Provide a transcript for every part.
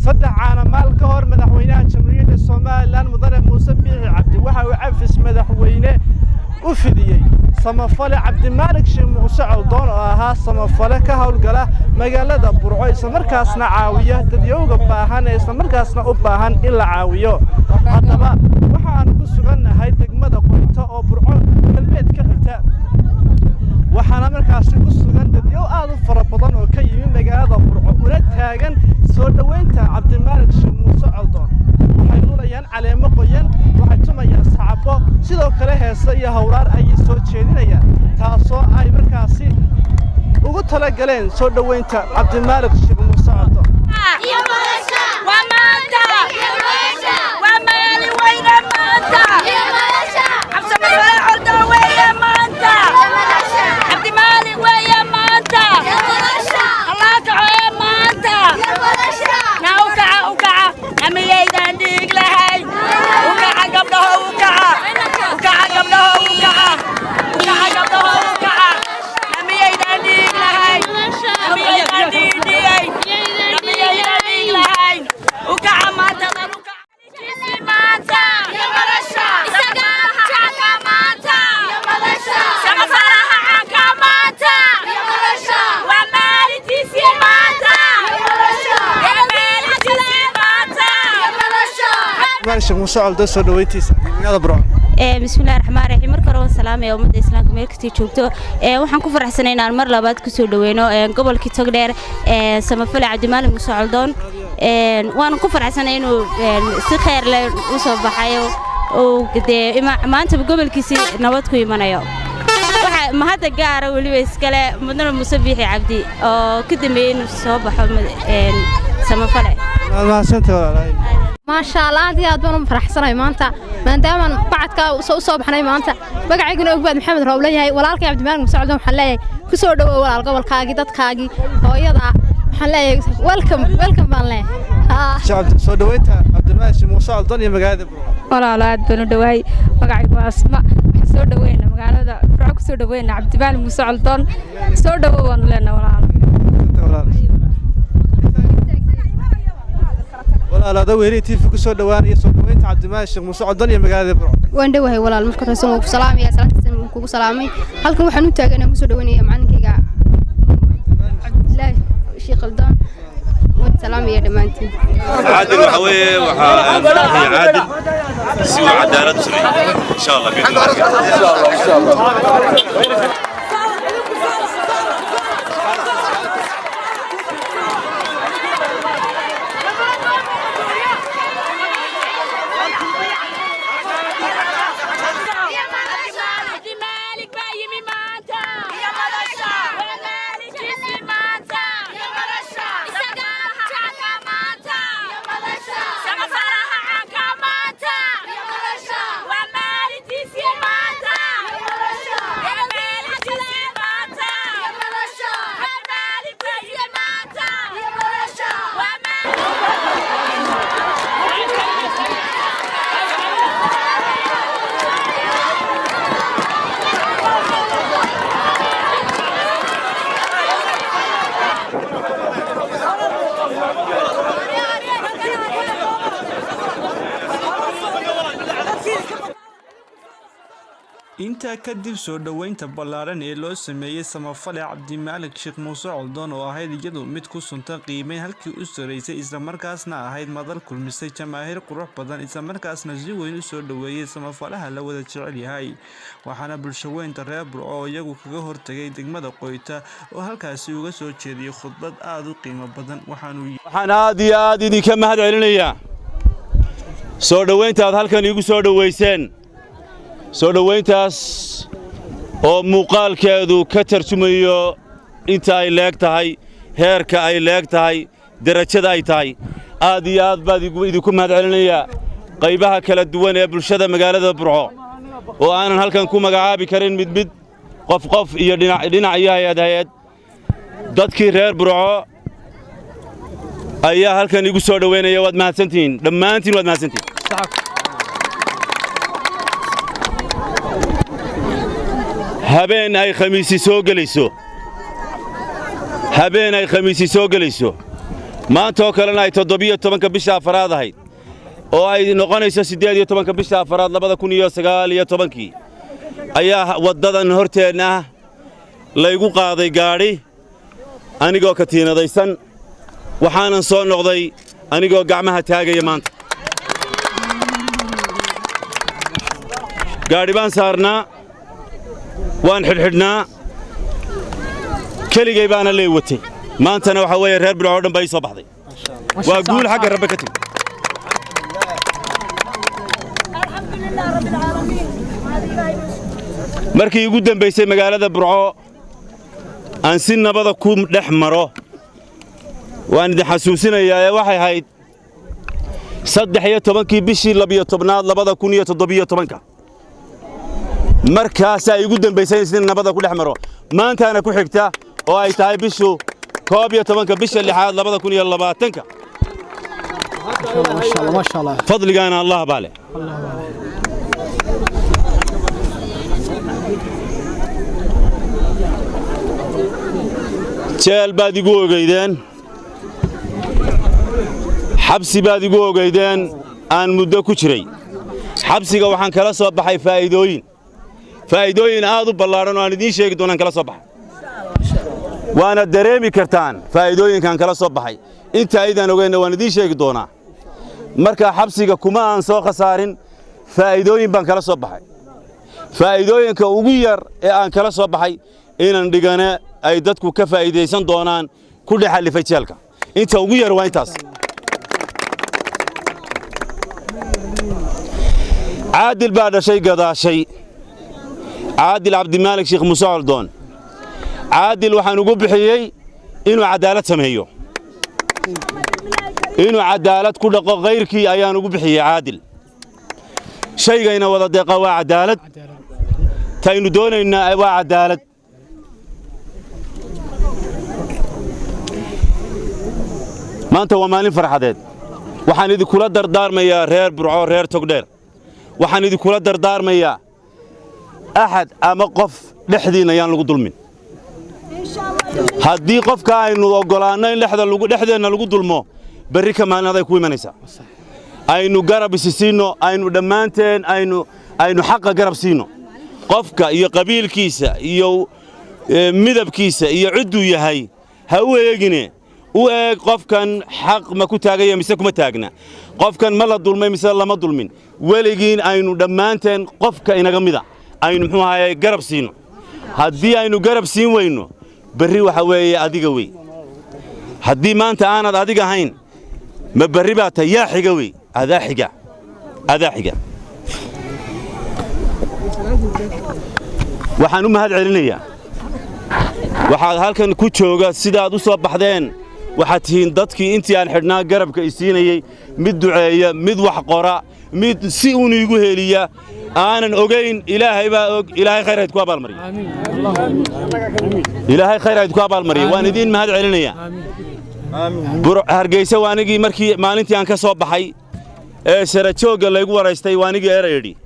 3 caanamaal ka hor, madaxweynaha Jamhuuriyadda Somaliland, Mudane Muuse Biixi Cabdi, waxa uu cafis madaxweyne u fidiyey samafale Cabdimaalik Sheekh Muuse Coldoon, oo ahaa samafale ka howlgala magaalada Burco, islamarkaasna caawiya dadyowga baahan ee islamarkaasna u baahan in la caawiyo. Haddaba waxaanu ku sugannahay degmada Qoyto oo Burco galbeed ka xigta, waxaana markaasi ku sugan dadyow aad u fara badan oo ka yimi magaalada Burco una taagan soo dhoweynta Cabdimaalik Sheekh Muuse Coldoon. Waxay lulayaan caleemo qoyan, waxay tumayaan sacabo, sidoo kale heese iyo hawraar ayay soo jeedinayaan, taasoo ay markaasi ugu tala galeen soo dhoweynta Cabdimaalik Sheekh Muuse Coldoon. Waa maanta, waa maalin weyne maanta. Cabdimaalik Coldoon weeye maanta, Cabdimaalik weeye maanta. Allah kaco ee maanta, na u kaca, u kaca. Amiyaydan dhiig lahayn, u kaca gabdhaho, u kaca, u kaca gabdhaho, u kaca, u kaca gabdhaho, u kaca. Amiyaydan dhiig lahayn, amiyaydan dhiidhiyay, amiyaydan dhiig lahayn, u kaca maantadan, u kaca maanta. Isagaa maanta, samafalaha caanka maanta, waa maalintiisii maanta, waa maalintiisii maanta. Cabdimaalik Sheekh Muuse Coldoon soo dhoweyntiisa magaalada Burco. Bismillahi raxmaan raxiim. Marka hore waan salaamaya ummadda islaamka meel kastay joogto. Waxaan ku faraxsanay inaan mar labaad kusoo dhaweyno gobolkii Togdheer samafale Cabdimaalig Muuse Coldoon. Waan ku faraxsanay inuu si kheyr leh u soo baxayo uu dee maantaba gobolkiisii nabad ku imanayo. Waxa mahadda gaara weliba iskale Mudane Muuse Biixi Cabdi oo ka dambeeyey inuu soo baxo samafale. Waad mahadsantahay, walaalahay. Maasha Allah, aad iyo aad baan u faraxsanahay maanta, maadaamaan bacadka u soo baxnay maanta. Magacayguna Ogbaad Maxamed Rooblan yahay. Walaalkay Cabdimaalig Muuse Coldoon waxaan leeyahay, ku soo dhowow walaal gobolkaagii, dadkaagii, hooyada. Waxaan leeyahay welcome, welcome baan leeyahay. Soo dhoweynta Cabdimaalig Sheekh Muuse Coldoon iyo magaalada Burco. Walaalo, aad baan u dhawahay. Magacaygu waa Asma. Waxaan soo dhaweyna magaalada Burco, ku soo dhaweyna Cabdimaalig Muuse Coldoon. Soo dhawow waanu leenahay, walaalo. Walaal, ada Weheliye TV ku soo dhowaanaya soo dhoweynta Cabdimaalig Sheekh Muuse Coldoon iyo magaalada Burco. Waan dhowahay walaal. Marka hore waan ku salaamaya, salaantaas waan kugu salaamay. Halkan waxaan u taagan aan ku soo dhaweynaya macalinkayga Cabdilaahi Sheekh Coldoon. Waan salaamaya dhammaantiin. Caadil waxa weeye, waxaa caadil si uu cadaalad u sameeyo, insha Allah, biidni Allah. Cabdimaalik baa yimi maanta, waa maalintiisii maanta. Isagaa caanka maanta, samafalaha caanka maanta, waa maalintiisii maanta, waa maalintiisii maanta, waa maalintiisii maanta, waa Intaa kadib, soo dhoweynta ballaaran ee loo sameeyey samafale Cabdimaalik Sheekh Muuse Coldoon, oo ahayd iyadu mid ku suntan qiimeyn halkii u sareysay, islamarkaasna ahayd madal kulmisay jamaahiir qurux badan, islamarkaasna si weyn u soo dhoweeyey samafalaha la wada jecel yahay, waxaana bulshaweynta reer Burco oo iyagu kaga hortagay degmada Qoyta oo halkaasi uga soo jeediyey khudbad aad u qiimo badan. Waxaanu Waxaan aad iyo aad idinka mahad celinayaa soo dhoweynta aad halkan iigu soo dhoweyseen, soo dhoweyntaas oo muuqaalkeedu ka tarjumayo inta ay leeg tahay, heerka ay leeg tahay, derajada ay tahay. Aad iyo aad baad idinku mahad celinayaa qaybaha kala duwan ee bulshada magaalada Burco oo aanan halkan ku magacaabi karin mid mid, qof qof iyo dhinac dhinac iyo hay-ad hay-ad. Dadkii reer Burco ayaa halkan igu soo dhoweynaya. Waad mahadsantihiin dhammaantiin, waad mahadsantihiin. Habeen ay khamiisi soo gelayso, habeen ay khamiisi soo gelayso Maanta oo kalena ay 17-ka bisha afaraad ahayd, oo ay noqonayso 18-ka bisha afaraad 2019-kii, ayaa waddadan horteenna ah laygu qaaday gaadhi anigoo katiinadaysan. Waxaanan soo noqday anigoo gacmaha taagaya. Maanta gaadhi baan saarnaa, waan xidhxidhnaa, keligay baana lee watay. Maantana waxaa weeye reer Burco oo dhan baa ii soo baxday. Waa guul xagga Rabbe ka timi. Markii ugu dambaysay magaalada Burco aan si nabada ku dhex maro, waan idin xasuusinayaa, ee waxay ahayd 13-kii bishii 12aad 2017-ka. Markaasaa igu dambaysay in si nabada ku dhex maro. Maantaana ku xigta oo ay tahay bishu 11-ka bisha lixaad 2020-ka. Fadligaana Allah baa leh. Jeel baad igu ogeydeen, xabsi baad igu ogeydeen aan muddo ku jiray. Xabsiga waxaan kala soo baxay faa'iidooyin, faa'iidooyin aad u ballaadhan oo aan idiin sheegi doonaan kala soo baxay. Waana dareemi kartaan faa'iidooyinkaan kala soo baxay. Inta aydaan ogeynna waan idiin sheegi doonaa. Marka xabsiga kuma aan soo khasaarin, faa'iidooyin baan kala soo baxay. Faa'iidooyinka ugu yar ee aan kala soo baxay inaan dhigane ay dadku ka faa'iidaysan doonaan ku dhex alifay jeelka. Inta ugu yar waa intaas. Caadil baa dhashay gadaashay, Caadil Cabdimaalik Sheekh Muuse Coldoon. Caadil waxaan ugu bixiyey inuu cadaalad sameeyo, inuu cadaalad ku dhaqo khayrkii ayaan ugu bixiyey Caadil. Shaygayna wada deeqa waa cadaalad, taynu doonaynaa waa cadaalad. Maanta waa maalin farxadeed. Waxaan idinkula dardaarmayaa reer Burco, reer Togdheer, waxaan idinkula dardaarmayaa axad ama qof dhexdiinna yaan lagu dulmin. Haddii qofka aynu oggolaanno in dhexdeenna lagu dulmo, berri ka maalin aday ku imanaysaa. Aynu garab isi siinno, aynu dhammaanteen aynu xaqa garab siinno. Qofka iyo qabiilkiisa iyo midabkiisa iyo cidduu yahay ha u eegine, u eeg qofkan xaq ma ku taagaya mise kuma taagna, qofkan ma la dulmay mise lama dulmin. Weligiin aynu dhammaanteen qofka inaga mida aynu muxuu ahaye garab siino. Haddii aynu garab siin weyno, berri waxa weeye adiga wey. Haddii maanta aanad adiga ahayn, ma berri baa tahay yaa xiga wey. Adaa xiga, adaa xiga. Waxaan u mahad celinayaa waxaad halkan ku jooga sidaad u soo baxdeen. Waxaad tihiin dadkii intii aan xidhnaa garabka isiinayey, mid duceeya, mid wax qora, mid si uun iigu heliya aanan ogayn. Ilaahay baa og. Ilaahay khayr hayd ku abaalmariyo, Ilaahay khayr hayd ku abaalmariyo. Waan idiin mahad celinayaa. Hargeysa waa anigii markii maalintii aan ka soo baxay ee sarajoogga laygu waraystay, waa anigii eray idhi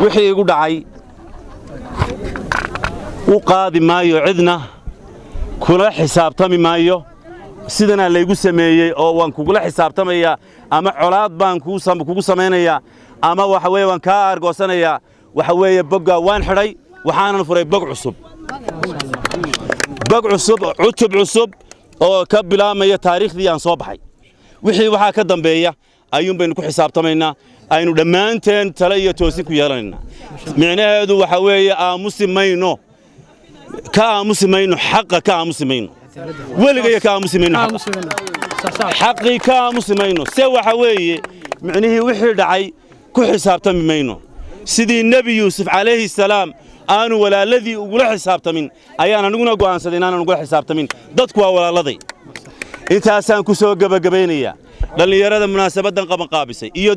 wixii igu dhacay u qaadi maayo, cidna kula xisaabtami maayo. Sidanaa laygu sameeyey oo waan kugula xisaabtamayaa ama colaad baan kugu samaynayaa ama waxa weeye waan kaa aargoosanayaa. Waxa weeye boggaa waan xidhay, waxaanan furay bog cusub, bog cusub, cutub cusub oo ka bilaabmaya taariikhdii aan soo baxay. Wixii waxaa ka dambeeya ayuun baynu ku xisaabtamaynaa, aynu dhammaanteen tale iyo toosin ku yeelanaynaa. Micnaheedu waxa weeye aamusi mayno, ka aamusi mayno xaqa, ka aamusi mayno weligaya, ka aamusi mayno xaqii, ka aamusi mayno. Se waxa weeye micnihii wixii dhacay ku xisaabtami mayno. Sidii Nebi Yuusuf calayhi salaam aanu walaaladii ugula xisaabtamin ayaan aniguna go'aansaday inaanan ugula xisaabtamin. Dadku waa walaaladay. Intaasaan ku soo gebagabaynayaa. Dhallinyarada munaasabaddan qabanqaabisay iyo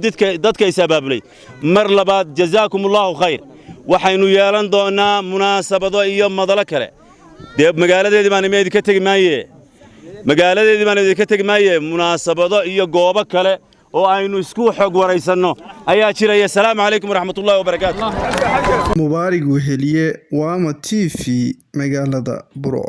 dadka is abaabulay, mar labaad jazaakum Allahu khayr. Waxaynu yeelan doonnaa munaasabado iyo madalo kale. Dee magaaladeedii baan ima idinka tegi maaye, magaaladeedii baan idinka tegi maaye. Munaasabado iyo goobo kale oo aynu isku xog waraysanno ayaa jiraya. Asalaamu calaykum waraxmatullahi wabarakaatu. Mubaarig Weheliye, Waama TV, magaalada Burco.